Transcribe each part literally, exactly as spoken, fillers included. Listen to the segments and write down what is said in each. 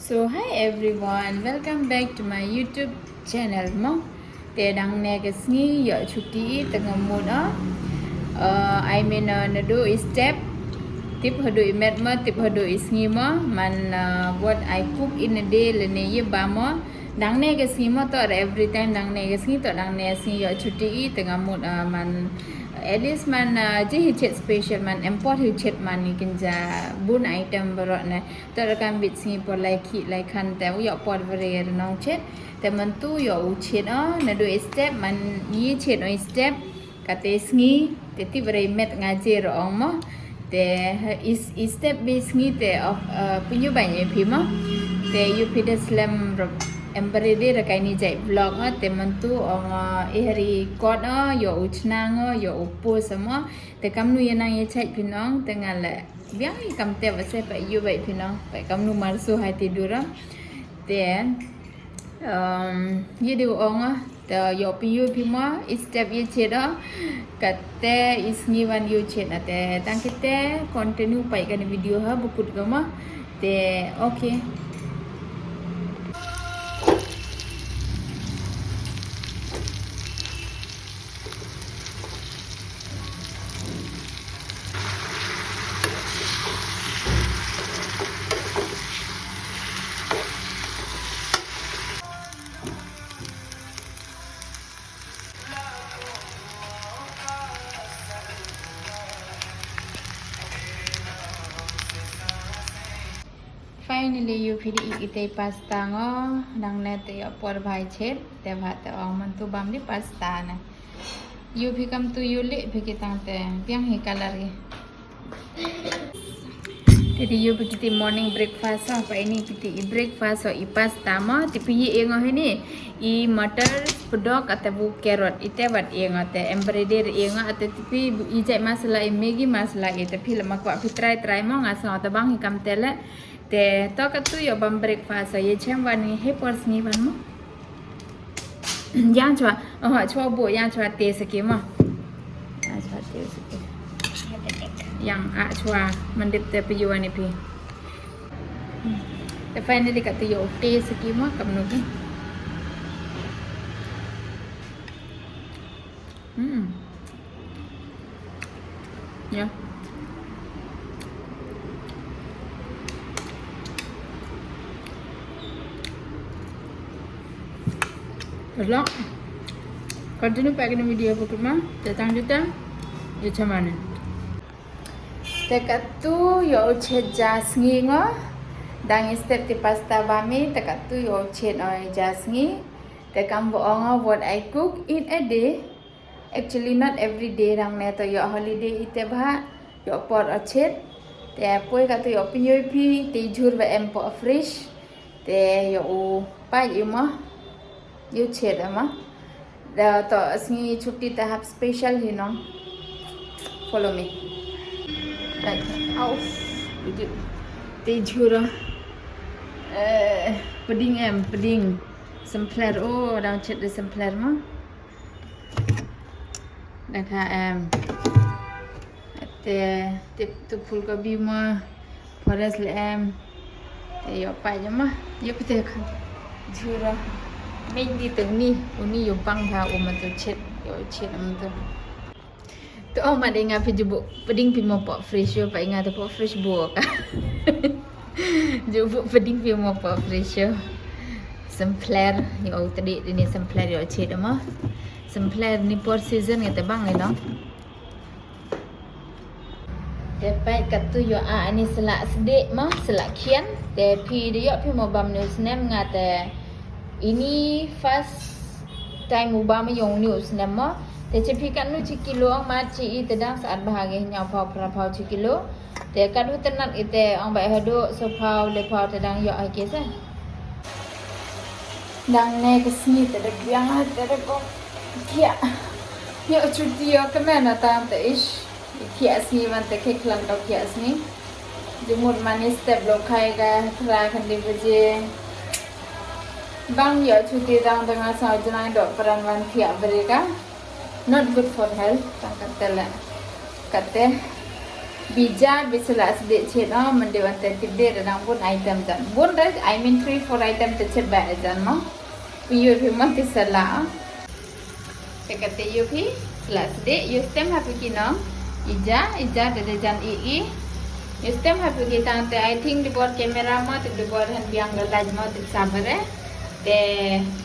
So hi everyone, welcome back to my YouTube channel mo. Te dang ne ka sngi yoh chuti i te nga mut o. Uh, I mean, uh, nadu i step. Tip hadu i met mo, tip hadu i sngi mo. Man, uh, what I cook in a day le ne ye ba mo. Dang ne ka sngi mo to every time dang ne ka sngi to dang ne sngi yoh chuti i te nga mut, uh, man. At least man, uh, je hi chet special man, em por hi chet man ni kinja bun item barot ne. Te ra kam bit sngi por lai ki lai khan te u yoh por vare nong chet. Te man tu yoh u chet o, nadu i step man i chet o i step. Kate sngi, te ti vare met nga je ro ong mo. Te is, i step bi sngi te of, uh, punyu ba ni phi mo. Te yu phi de slem ro em vare de ra kai ni jai vlog o, te man tu ong, uh, i hari kot o, yoh u chnang o, yoh u pus o mo. Te kam nu ye nang ye chait phi nong, te nga le. Biang i kam te wa se pa yu bai phi nong, pa kam nu mar su hai ti du ra. Te, um, ye di ong a, te yoh phi yu phi mo, i step ye chet o, kate i sngi wan yu chet na te, tang kite, continue pai ka ni video ha, bukut ka mo, te, okay. Finally, yu phi di i te pasta ngo, nang ne te yoh por bhai chet, te bha te ong man tu bam di pasta ne. Yu phi kam tu yu le phi ki tang te, biang hi color i. Te di yu phi kiti morning breakfast, ha, pa ini kiti i breakfast, o i pasta mo, ti phi i engo hini, i motors, pedok, ate bu carrot, ite wat engo te, em breder engo, ate ti phi i jai masala, i Maggi masala, i te phi le makwa phi try, try mo, nga sa te bang hi kam te le, Te, to katu yoh bam breakfast, ye chem wan ni he por sngi wan mo. Yang chwa, oh, chwa bo, yang chwa te saki mo. Yang chwa te saki. Yang a chwa, mandip te pe yu wan ni phi. Te finally katu yoh te saki mo, kam nu ki. Hmm. Ya. Terus lo. Continue pa kini video bukut ma. Te tang juta. Ya chamane. Te katu yoh u chet ja sngi ngo. Dang i step ti pasta bami. Te katu yoh u chet o ja sngi. Te kam bo ong o what I cook in a day. Actually, not every day rang ne to yoh holiday ite bha, yoh por o chet. Te poi katu yoh pynyoh phi, te jhur ba em po fridge. Te yoh u pa i mo, yoh chet ma. Da to sngi chuti te hap special hi nong. Follow me. Right. Au. Te jhur o. Eh, peding em, peding. Sempler, oh, dang chet de sempler ma. Dang kha em. Te, te tu phul ka bi ma. Forest le em. Te yoh pa yoh ma. Yoh pite kha. Jhur o. Main di te uni, uni yoh bang kha, u ma tu chet, yoh chet am tu. Tu o ma de nga phi jubu, peding phi mo po fridge yoh, pa nga tu po fridge bo ka. Jubu peding phi mo po fridge yoh. Sempler, yoh u tadi ni sempler yoh chet ma. Sempler ni por season nga te bang ni no. Te pait katu yoh a ani sla sdek ma, sla khian. Te phi de yoh phi mo bam ni u snem nga te ini first time u bam yong ni u snem mo. Te che phi kat nu chi kilo ong ma chi i te dang saat bha ge nyaw phaw phra phaw chi kilo. Te kat hu te nat i te ong bai hadu so phaw le phaw te dang yoh ha ke se. Dang ne ka sngi te da biang ha te da ko. Kia. Yoh chuti yoh ka mena tam te ish. Kia sngi man te ke klan to kia sngi. Jumut mani step lo khai ka tra khan di baje. Bang yoh chuti dang dang a sa jnai do pran wan kia breka. Not good for health, tang kate le. Kate. Bi ja bi sla sdih chet o, mynde wan te tip de da dang bun item jan. Bun re, I mean three, four item te chet ba jan mo. Pi yoo phi mo ti sla o. Te kate yoo phi, sla sdih, yoo stem ha phi ki nong. I ja, i ja te de jan i i. Yoo stem ha phi ki tang te, I think di bor camera mo, te di bor han biang da laj mo, te sabar e. Te,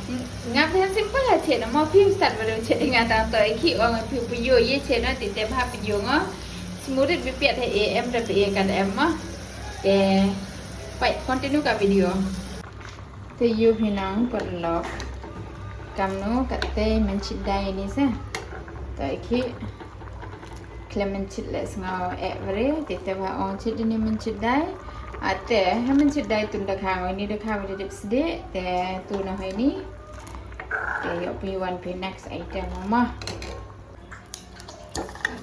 ng-, nga phi han simple ha chet na mo, phi start bare chet nga tang to, i ki ong phi pu yoo ye chet na, ti te bha pu yoo ngo. Smurit bi piat he e em da bi e kad em mo. Te, pai continue ka video. Te yoo phi nong paralok. Kamnu kate mynchit dai ni se. Te i ki khlem mynchit le sngaw e bare, te te bha ong chit ni mynchit dai. Ate, he mynchit dai tun da khang, ni da khang de dip sdih, te tu na hoi ni. Te yoo phi wan phi next item mo.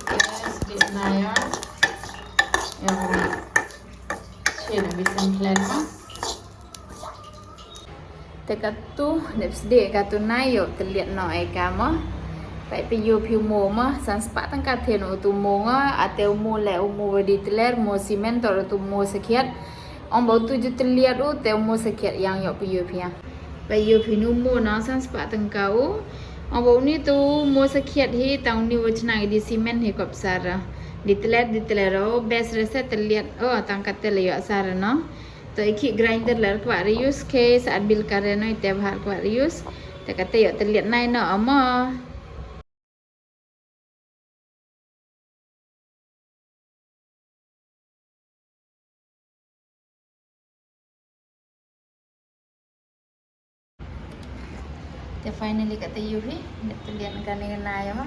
Yes, dip na ya. Yoo. Chet na bi simple mo. Te katu, dep sdih katu nai yoo teliat no e ka mo. Pai pi yoo phi u mo mo, san spah tang ka the no tu mo ngo, ate u mo le u mo wa di teler, mo cement to tu mo sakhiat. Ong ba u tu ju teliat u, te u mo sakhiat yang yoo pi yoo phi ya. Pai yoo phi nu mo na san spah tang ka u. Ong ba u ni tu mo sakhiat hi, tang u ni wa chna di cement hi kop sar. Di teler, di teler o, best rese teliat o, tang ka te le yoo sar no. To i ki grinder ler kwah reuse ke, sa at bil kare no i te bha kwah reuse. Te kate yoo teliat nai no amo. Te finally kate yoo hi, dep teliat ka ni na ya ma.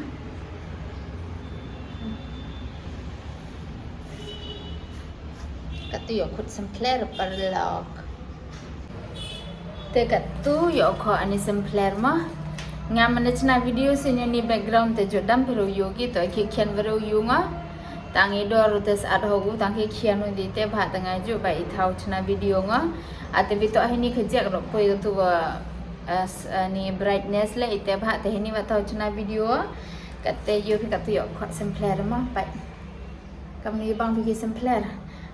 Katu yoo khut sempler paralok. Te katu yoo kho ani sempler ma. Nga mana chna video se ni background te jodam pero yoo ki to ki khian video yoo nga. Tang i dor te sat ho gu tang ki khian u di te bha tang aju ba i thau chna video nga. Ate bi to hini khajak ro poi tu wa, eh, s-, eh, ni brightness le i te bha te hini wa thau chna video. Kate yoo phi katu yoo kho sempler ma pai. Kam ni bang phi ki sempler.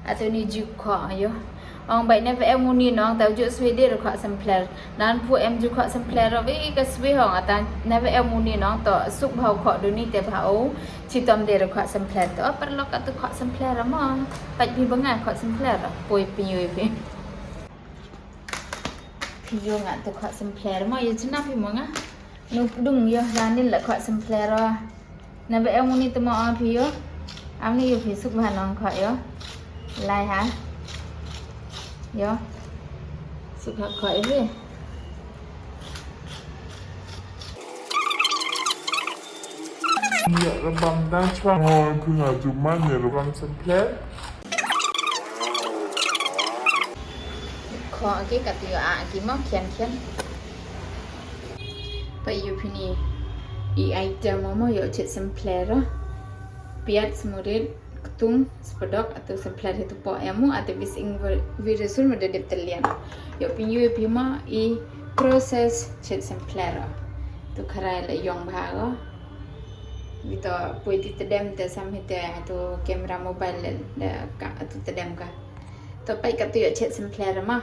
Atu ni ju kho yoo. Ong bai never em u ni nong tau ju swe de kho sempler. Nan pu em ju kho sempler ro wi ka swe hong ata never em u ni nong to suk bhau kho du ni te bhau. Chitom de kho sempler to paralok atu kho sempler mo. Pai phi banga kho sempler. Poi pi yoo phi. Phi yoo nga tu kho sempler mo, yoo chna phi mo nga. Nu dung yoo la ni la kho sempler o. Na ba em u ni tu mo o phi yoo. Am ni yoo phi suk bha nong kho yoo. Lai ha. Yoo. Suk ha kho yoo phi. Nya rabam dang chwa ngoi phi nga ju man nya rabam sempler. Kho ki katu yoo a ki mo khian khian. Pai yoo phi ni i item mo mo yoo chet sempler o. Piat smurit. Ktung, spedok, atu sempler hi tu po emu, atu bising vir-, virus ul mada dep telian. Yoo phi yoo phi ma i process chet sempler. Tu kharai le yong bha go. Bito poi ti tedem te sam hi te atu camera mobile le, le ka atu tedem ka. To pai katu yoo chet sempler ma.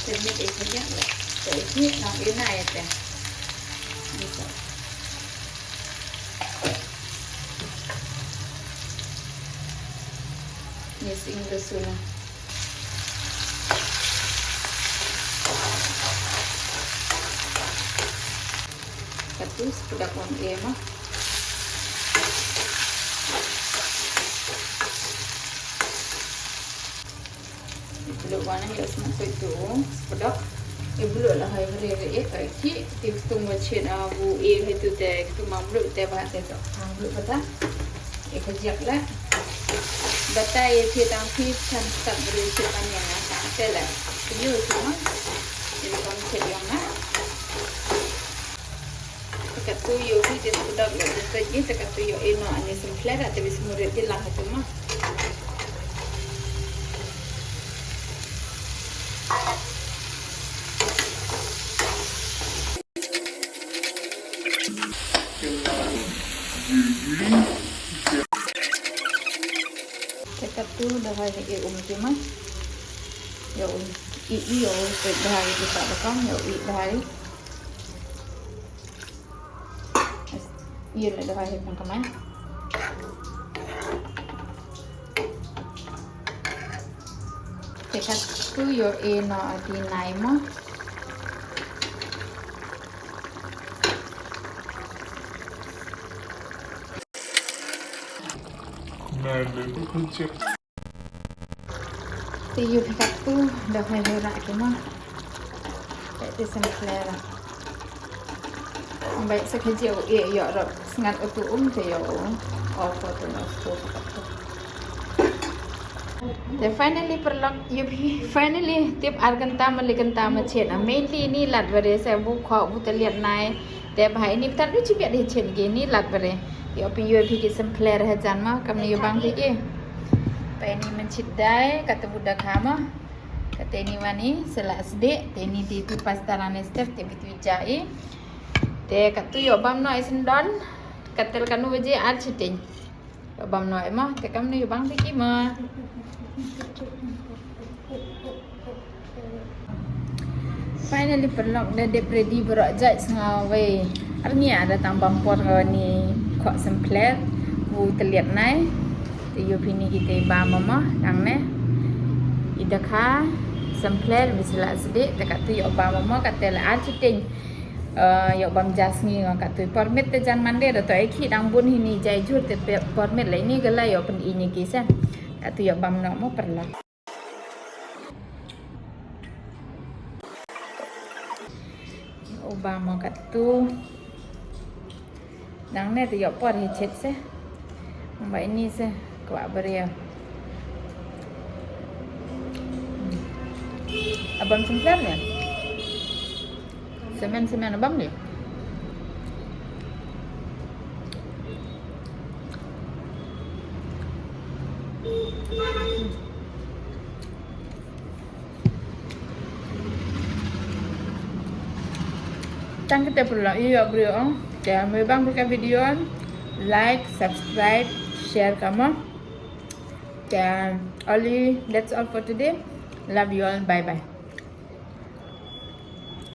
Te mit i khajak le. Te i khajak nong i nai te. Ni sa. Ni sing resul na. Katu spedok wan e ma. Bulu wan e ya sma soi tu spedok. E bulu la hai bari re e tai ki ti tung wa chin a bu e hai tu te tu ma bulu te ba te to. Ha bulu pata. E khajak le. Batai e phi tang phi chan start bari chin man ya na ta te le. Yu tu ma. Ini kam chin yang na. Katu yow hi de sdok le de sdok ni, te katu yow i noh ani sempler, ate bis murit di lang katu ma. Te katu da hai ni e um ki ma. Yow i, i yow i, te da hai ki ta da kam, yow i da hai. Ye le da hai pang kamai. Te katu yow e noh ati nai mo. Te yow phi katu da hai hai ra ki ma. Te te sempler. Bai sa khaji u e yow rok sngat u tu um te yow u. O ko tu no stu katu. Te finally paralok yow phi finally tip ar kynta ma le kynta ma chet na. Mainly ni lad bare se bu kho bu taliat nai. Te bha ini btan du chi biat hi chet ki ni lad bare. Yow phi yow phi ki sempler ha jan ma kam ni yow bang phi ki. Pa ini man chit dai katu bu da kha ma. Kate ni wani sela sde te ni ti tu pasta rane step te bitu ja i. Te katu yow bam noh i sendon. Katel kanu waje ar chiting. Yow bam noh i ma te kam ni yow bang phi ki ma. Finally paralok da dep ready bro jai sngaw wei. Ar ni ada tang bam por ko ni kho sempler. Bu taliat nai. Te yow phi ni ki te bam ma ma dang ne. I da kha sempler bi sela sde te katu yow bam ma ma kate le ar chiting. Eh, yow bam ja sngi nga katu por mit te jan Monday da to e ki dang bun hi ni jai jur te pe-, por mit le ni gala yow pyn i ni ki se. Katu yow bam noh ma paralok. U bam mo katu. Dang ne te yow por hi chet se. Ba ini se kwah beria. Abam sempler ne. Semen semen abam ni. Tang kite paralok, i yow bri ong. Te me bang ka video, like, subscribe, share kamo. Te only that's all for today. Love you all. Bye bye.